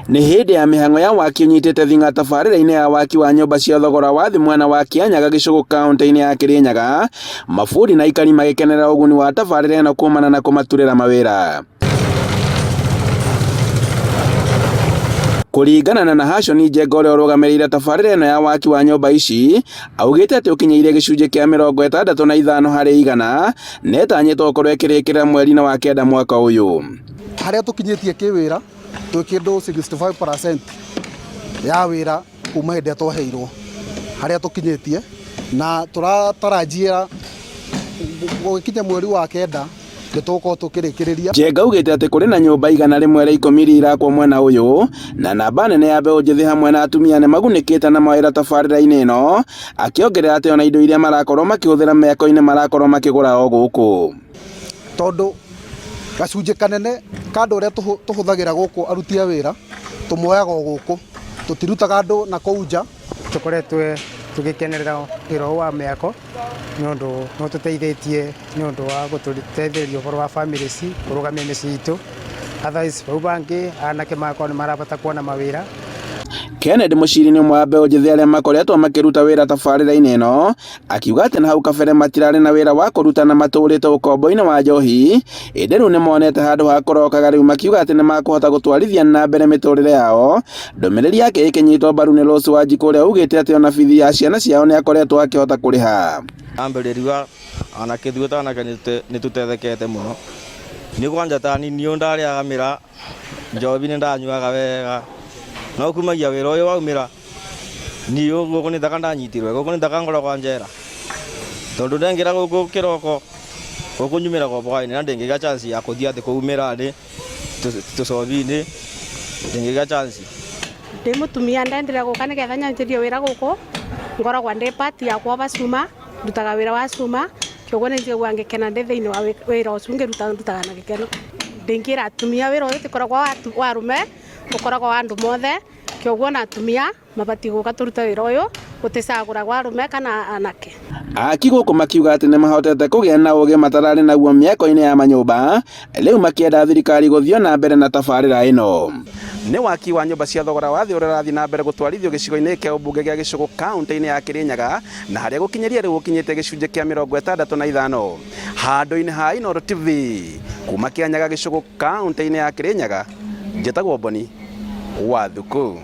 Nĩ hĩndĩ ya mĩhang'o ya waki ũnyitĩte thing'a tabarĩra-inĩ ya waki wa nyũmba cia thogora wa thĩ mwena wa Kĩanyaga Gĩcũgũ kaũntĩ-inĩ ya Kĩrĩnyaga, mabundi na aikari magĩkenerera ũguni wa tabarĩra ĩno kumana na kũmaturĩra mawĩra. Kũringana na Nahashon Njenga ũrĩa ũrũgamĩrĩire tabarĩra ĩno ya waki wa nyũmba ici, augĩte atĩ ũkinyĩire gĩcunjĩ kĩa 65% na ĩtanyĩtwo gũkorwo ĩkĩrĩkĩrĩra mweri-inĩ wa kenda mwaka ũyũ. Harĩa tũkinyĩtie kĩwĩra twĩ kĩndũ 65% ya wĩra kuma hĩndĩ ĩrĩa twaheirwo harĩa tũkinyĩtie na tũratarajia gũgĩkinya mweri wa kenda nĩ tũgũkorwo tũkĩrĩkĩrĩria. Njenga augĩte atĩ kũrĩ na nyũmba 110 iria irakwo mwena ũyũ na namba nene ya mbeũ njĩthĩ hamwe na atumia nĩ magunĩkĩte na mawĩra tabarĩra-inĩ ĩno, akĩongerera atĩ ona indo iria marakorwo makĩhũthĩra mĩako-inĩ marakorwo makĩgũra o gũkũ. Tondũ gacunjĩ kanene ka andũ arĩa tũhũthagĩra gũkũ aruti a wĩra tũmoyaga o gũkũ, tũtirutaga andũ na kũu nja. Tũkoretwo tũgĩkenerera wĩra ũyũ wa mĩako nĩ ũndũ nĩ ũtũteithĩtie nĩ ũndũ wa gũtũteithĩrĩria ũhoro wa families kũrũgamia mĩciĩ itũ. Otherwise bau bangĩ anake magakorwo nĩ marabata kuona mawĩra. Kennedy Mũciri nĩ ũmwe wa mbeũ njĩthĩ arĩa makoretwo makĩruta wĩra tabarĩra-inĩ ĩno, akiuga atĩ na hau kabere matirarĩ na wĩra wa kũruta na matũrĩte ũkombo-inĩ wa njohi, ĩndĩ rĩu nĩmonete handũ ha kũrokaga rĩu makiuga atĩ nĩmakũhota gũtwarithia na mbere mĩtũrĩre yao. Ndũmĩrĩri yake ĩkĩnyitwo mbaru nĩ Rose Wanjikũ ũrĩa ugĩte atĩ ona bithi ya ciana ciao nĩakoretwo akĩhota kũrĩha. Ambĩrĩria anake ithuĩ ta anake nĩ tũtethekete mũno. Niĩ kwanja ta niĩ ndarĩaga mĩraa, njohi nĩ ndanyuaga wega, no kumagia wĩra ũyũ waumĩra, niĩ gũkũ nĩ taka ndanyitirwo, gũkũ nĩ taka ngoragwo njera. Tondũ ndaingĩra gũkũ kĩroko, gũkũ nyumĩraga o hwainĩ na ndĩngĩgĩa chance ya kũthiĩ atĩ kũu mĩraa-inĩ, tũcobi-inĩ, ndĩngĩgĩa chance. Ndĩ mũtumia ndendire gũka nĩgetha nyanjĩrie wĩra gũkũ, ngoragwo ndĩ part ya kuoba cuma, ndutaga wĩra wa cuma, kĩoguo nĩ njiguaga ngĩkena ndĩ thĩinĩ wa wĩra ũcio ngĩruta ndutaga na gĩkeno. Ndingĩra atumia wĩra ũyũ ũtikoragwo wa arũme, ũkoragwo wa andũ mothe, kĩoguo ona atumia mabatiĩ gũka tũrute wĩra ũyũ, gũticagũragwo arũme kana anake. Aaki gũkũ makiuga atĩ nĩmahotete kũgĩa na ũgĩ matararĩ naguo mĩako-inĩ ya manyũmba, rĩu makĩenda thirikari gũthiĩ na mbere na tabarĩra ĩno. Nĩ waki wa nyũmba cia thogora wa thĩ ũrĩa ũrathiĩ na mbere gũtwarithio gĩcigo-inĩ kĩa ũmbunge gĩa Gĩcũgũ kaũntĩ-inĩ ya Kĩrĩnyaga na harĩa gũkinyĩria rĩu gũkinyĩte gĩcunjĩ kĩa 65. Handũ-inĩ ha Inooro TV kuma Kĩanyaga Gĩcũgũ kaũntĩ-inĩ ya Kĩrĩnyaga, njĩtagwo Boni Wathuku.